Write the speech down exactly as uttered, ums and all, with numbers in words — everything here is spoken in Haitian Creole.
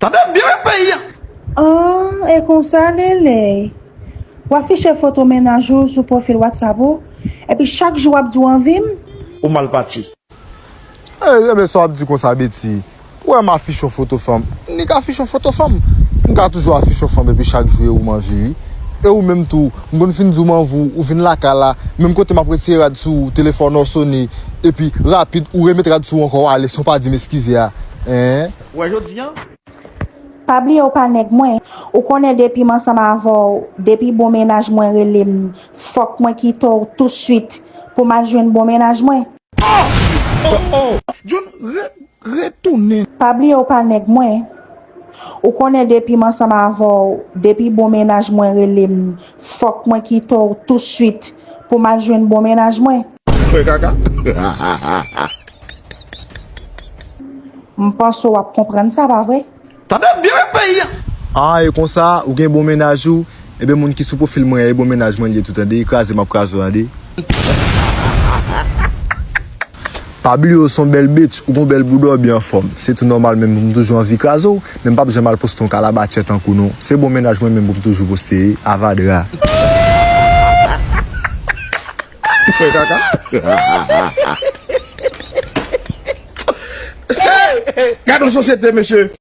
Tande byen wi peyi a. Ah, e konsa, Lele. W afiche foto mennaj ou sou pwofil WhatsApp ou, epi chak jou w ap di w anvi m? Ou mal pati. E, ebyen sa w ap di konsa, Beti? Ou wè m afiche yon foto fanm? M nik afiche yon foto fanm. M ka toujou afiche yon fanm epi chak jou e ou m anvi, wi. E ou menm tou, m konn fin di w m anvi w, ou vin lakay la, menm kote m ap retire rad sou ou, telefòn ou sone, epi rapid, ou remete rad sou ou ankò, w ale san w pa di m eskize a. Hein? Ou wè jodi a? Pa bliye w pa nèg mwen. Ou konnen depi m ansanm avè w, depi bon mennaj mwen rele m, fòk mwen kite w touswit pou m al jwenn bon mennaj mwen. John, re, retounen. Pa bliye w pa nèg mwen. Ou konnen depi m ansanm avè w, depi bon mennaj mwen rele m, fòk mwen kite w touswit pou m al jwenn bon mennaj mwen. Kwè kaka. M panse w ap konprann sa, pa vre? Tande byen wi peyi a. Ah, e konsa, ou gen bon mennaj ou? Ebyen, moun ki sou pwofil mwen an, e bon mennaj mwen li ye tou, tande. Kraze m ap kraze w, tande. Pa bliye w se yon bèl bitch, ou gon bèl bouda, w byen anfòm. Se tou nòmal menm pou m toujou anvi kraze w, men m p ap janm al poste yon kalabatyè tankou w non. Se bon mennaj mwen menm pou m toujou poste, avadra. Kwè kaka. Gade yon sosyete, mesye.